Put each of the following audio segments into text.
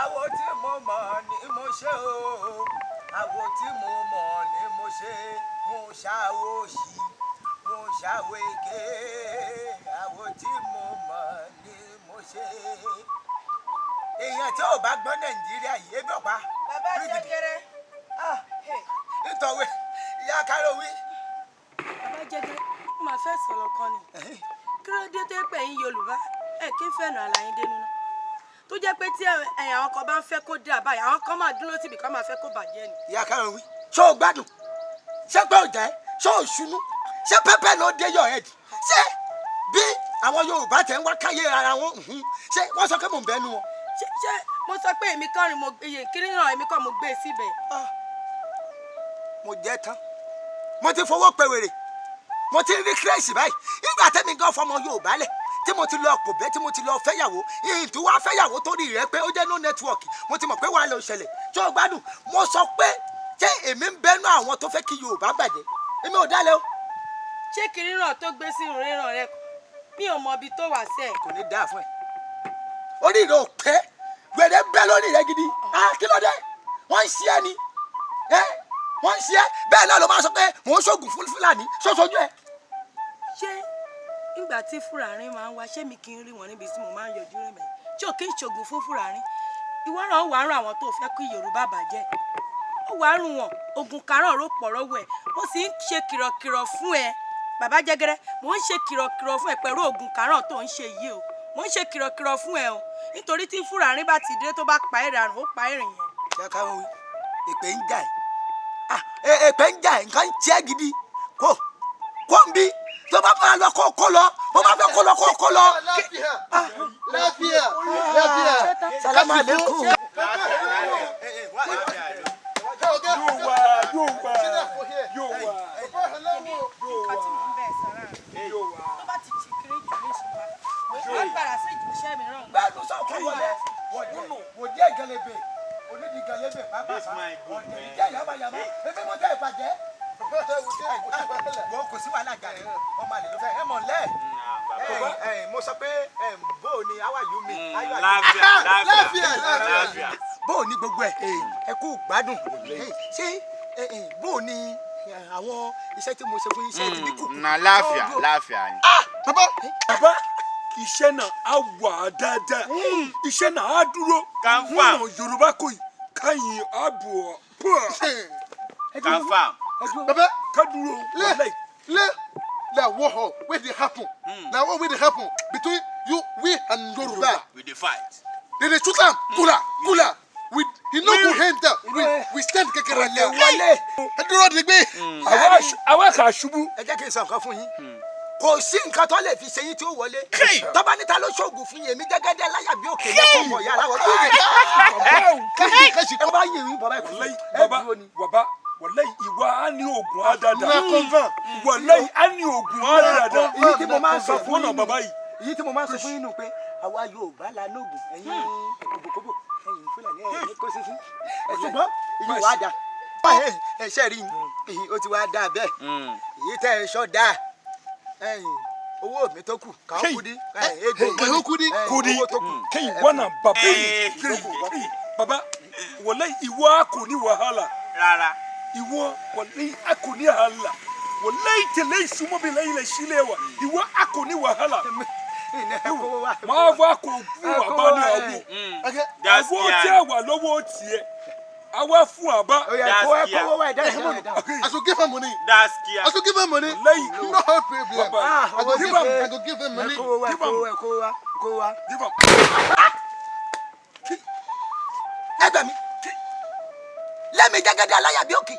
Àwo tí mo mọ̀ ni mo ṣe o, àwo tí mo mọ̀ ni mo ṣe. Mo ṣàwo ṣì, mo ṣàwo èké. Àwo tí mo mọ̀ ni mo ṣe. Èèyàn tí ò bá gbọ́ Nàìjíríà yìí, ebi ọ̀pá. Bàbá Jẹgẹrẹ. Nítorí ìyá Kárọ̀wí. Bàbá Jẹgẹrẹ, mo máa fẹ́ sọ̀rọ̀ kan ni. Kí ló dé tó pé ẹ̀yin Yorùbá ẹ̀ kí ń fẹ̀nà àlàyé dénú náà, tó jẹ́ pé tí ẹ̀yìn àwọn kan bá ń fẹ́ kó dà báyìí, àwọn kan máa dúró síbi kan máa fẹ́ kó bàjẹ́ ni? Ìyá Kárọ̀wí, ṣé o gbádùn? Ṣé pé o jẹ́? Ṣé o ṣunú? Ṣé pepper ló dé your head? Ṣé bí àwọn Yorùbá tẹ̀ ń wá káyé ara wọn, ṣé wọ́n sọ pé mò ń bẹ́nu wọn? Ṣé mo sọ pé èmi kọ́ ni mo iye kiri náà, èmi kọ́ mo gbé e síbẹ̀? Ah, mo jẹ́ tán. Mo ti fowó pe wèrè, mo ti rí kírẹ́sì báyìí. Nígbà tẹ́mi gan fọmọ Yorùbá lẹ̀, tí mo ti lọ kò bẹ́, tí mo ti lọ fẹ́yàwó, ìyìn tó wá fẹ́yàwó tó rí rẹ pé ó jẹ́ no network, mo ti mọ̀ pé wàá lọ ṣẹlẹ̀. Tí ó gbádùn, mo sọ pé ṣé èmi ń bẹ́nu àwọn tó fẹ́ kí Yorùbá bàjẹ́? Èmi ò dálẹ̀ o. Ṣé kiri náà tó gbé sínú ríran rẹ, mi ò mọ ibi tó wà sẹ́ẹ̀. Kò ní dáa fún ẹ. Orí rẹ ò pé, wèrè ń bẹ lórí rẹ gidi. Ah, kí ló dé? Wọ́n ń ṣe ẹ ni ẹ, wọ́n ń ṣe ẹ bẹ́ẹ̀ náà ló máa sọ pé mò ń ṣoògùn fún Fúlàní ṣoṣojú ẹ. Ṣé nígbà tí Fúlàní máa ń wá, ṣé mi kì í rí wọn níbi tí mo máa ń yọjú rẹ̀ mẹ́? Ṣé ò kí ń ṣoògùn fún Fúlàní? Ìwọ náà wàá rún àwọn tó fẹ́ kí Yorùbá bàjẹ́, ó wàá rún wọn. Ogun karùn-ún ló pọ̀ lọ́wọ́ ẹ̀. Mo sì ń ṣe kìrọ̀kìrọ̀ fún ẹ, Bàbá Jẹgẹrẹ, mò ń ṣe kìrọ̀kìrọ̀ fún ẹ pẹ̀lú ogun karùn-ún tó ń ṣe yìí o. Mò ń ṣe kìrọ̀kìrọ̀ fún ẹ o, nítorí tí Fúlàní bá ti dé, tó bá pa ẹ̀ dànù, ó pa ẹ̀ rìn yẹn. Ṣé káwọn wí, èpè ń jà ẹ. Ah, èpè ń jà ẹ, nǹkan ń tiẹ́ gidi. Kó kó ń bí tó bá máa lọ, kó kó lọ. Bó bá fẹ́ kó lọ, kó kó lọ. Lafiya, lafiya, lafiya. Salamu aleykum. Yóò wá, yóò wá, yóò wá. Nǹkan tí mò ń bẹ̀ sọ náà, tó bá ti ṣì kiri jù ní ìṣùpá, wọ́n padà sí ìṣẹ́ mìíràn. Gbẹ́nu sọ̀kọ̀ wọlé wòdìí gẹlẹ́bẹ̀ onídìí gẹlẹ́bẹ̀ pápá ọ̀dẹ̀ ìjẹ́ yamayama. Ebi mo tẹ́ ìbàjẹ́ wọ́n, kò sí wàhálà gàrí. Ọmọ àlè ló fẹ́ ẹ mọ̀ lẹ́ ẹ. Mo sọ pé bó o ní, how are you me? How are you? Láfíà, Láfíà, láfíà. Bó o ní gbogbo ẹ, ẹ kú gbádùn. Ṣé bó o ní àwọn iṣẹ́ tí mo ṣe fún iṣẹ́ ti bí kù? Na láfíà, láfíà ni. Baba, Bàbá, iṣẹ́ náà á wà dáadáa, iṣẹ́ náà á dúró. Confirm. Wọn náà Yorùbá kò yìí káyìn á bù ọ́ pọ̀. Confirm. Baba, Ká dúró. Le, wàláì. le, na war wey dey happen. Na war wey dey happen between you, we and Yoruba. We dey fight. They dey shoot am, kula, kula. We, he no go enter. We stand kekereke. Wọlé. Ẹ dúró digbí. Àwa kà ṣubú. Ẹ jẹ́ kí n sọ nǹkan fún yín. Kò sí nǹkan tó lè fi ṣe yín tí ó wọlé. Tọ́ba níta ló ṣoògùn fún yín, èmi jẹ́gẹ́dẹ́ láyà bí òkè yẹ kó mọ̀ yàrá wọ́n. Kashi, kashi. Ẹ bá yìn yín, bàbá, Wàláì. ẹ Bàbá, dúró ni. bàbá, wàláì, ìwà á ní oògùn á Na dáadáa. confirm. Wàláì, á ní oògùn á dáadáa. Èyí tí mo máa ń sọ fún Wọ́n náà yín bàbá yìí. Èyí tí mo máa ń sọ fún yín nù pé àwa Yorùbá la lóògùn, ẹ̀yin kòbókòbó, ẹ̀yin Fúlàní ẹ̀ ní kó sísí ẹ̀, ṣùgbọ́n èyí wàá dà. Ẹ ṣe rí i, ó ti wá dáa bẹ́ẹ̀. Èyí tẹ́ ẹ sọ dáa. Ẹ̀yin owó mi tó kù kàn kú dí ego. Kàn kudi. Kudi. Owó tó kù. Kẹ́yìn wọ́n náà bàbá yìí. Bàbá, wàláì, ìwọ á kò ní wàhálà. Rárá. Ìwọ, wàláì, á kò ní wàhálà. Wàláì, tẹ̀lé ìsúnmọ́ bí lẹ́yìn lè sílẹ̀ wa, ìwọ á kò ní wàhálà. Máa wá kò fún bàbá ní àwọ̀. Okay. Àwọ̀ tí a wà lọ́wọ́ tiẹ̀, àwa fún àbá. Ẹ kó wá, ẹ dá ẹ dá. I should give her money. Daskia. I should give her money. Lẹ́yìn. No problem. Baba. I go Give give am. I go give them money. Ẹ kó wá, ẹ kó wá, ẹ kó wá, kó wá. Give am. Ẹ gbà mí lẹ́mi jẹ́gẹ́dẹ́ aláyà bí òkè.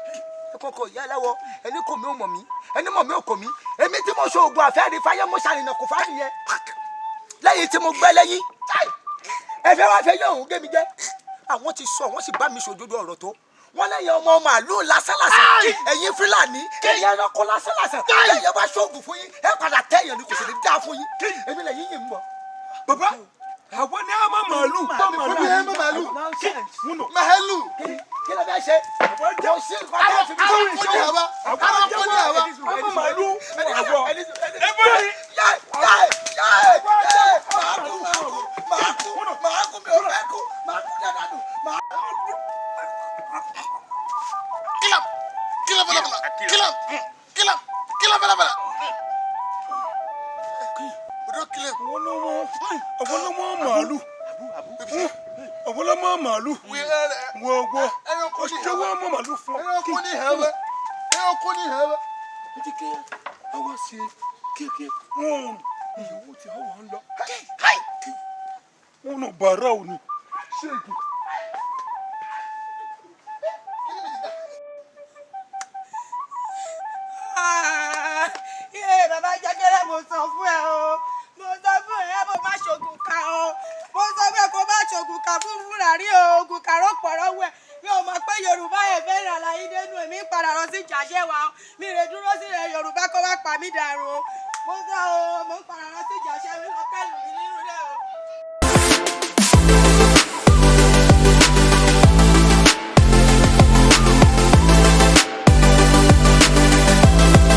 Ẹ kọ́kọ́ ìyá aláwọ̀, ẹni kò mí ò mọ̀ mí, ẹni mọ̀ mí ò kò mí. Èmi tí mo ṣe oògùn àfẹ́rí fáyé, mo ṣàrìnà kò fá nìyẹn. Lẹ́yìn tí mo gbẹ́ lẹ́yìn, ẹ fẹ́ wá fẹ́ yọ òun gé mi jẹ́. Àwọn ti sọ, wọ́n sì bá mi ṣòdodo ọ̀rọ̀ tó wọ́n lẹ́yìn ọmọ màálù lásánlàsàn, ẹ̀yin Fúlàní, ẹ̀yin ẹranko lásánlàsàn. Lẹ́yìn bá ṣoògùn fún yín, ẹ padà tẹ̀yàn ni, kò sì ní dáa fún yín. Èmi lẹ́yìn yìí ń bọ̀. Bàbá, àwọn ní a máa màálù. Fún mi ẹ màálù. Múnà. Màálù. Kí ló fẹ́ ṣe? Kò sí nǹkan tó fi mí Kò ní àwa. Àwọn Kò ní àwa. a máa màálù àwọ̀. Yé, yé, yé, yé! Màá kú, màá kú, màá kú, màá kú, mi ò fẹ́ kú, màá kú dáadáa. Kill him. Kill him. Kill him, fella, fella. We don't kill him. Àwọn lọ́mọ, àwọn lọ́mọ màálù, àwọn lọ́mọ màálù. We are. Wọ́n wọ́ Ẹranko ní ọ̀ṣẹ́ wọ́n mọ̀ màálù fún ọ. Ẹranko ní hẹ́wẹ́. Ẹranko ní hẹ́wẹ́. Ẹ ti kẹ́ àwa ṣe kéèké wọn ìyàwó tí àwọn ń lọ. Wọn nà bàárà òní ṣéèkì. Ah, yé bàbá Jẹ́gẹ́dẹ́, mo sọ fún ẹ o, mo sọ fún ẹ, mo má ṣoògùn ká o, mo sọ fún ẹ kó má ṣoògùn ká fún Fúlàní o, oògùn kàró pọ̀rọ̀ wẹ̀. Mi ò mọ̀ pé Yorùbá yẹn fẹ́ràn àlàyé dénú, èmi padà lọ sí ìjàṣẹ́ wa o, mi rè dúró sí ilẹ̀ Yorùbá kó wá pa mí dàrú o. Mo sọ o, mo ń padà lọ sí ìjàṣẹ́ mi lọ kẹ́lù mi nínú rẹ̀ o.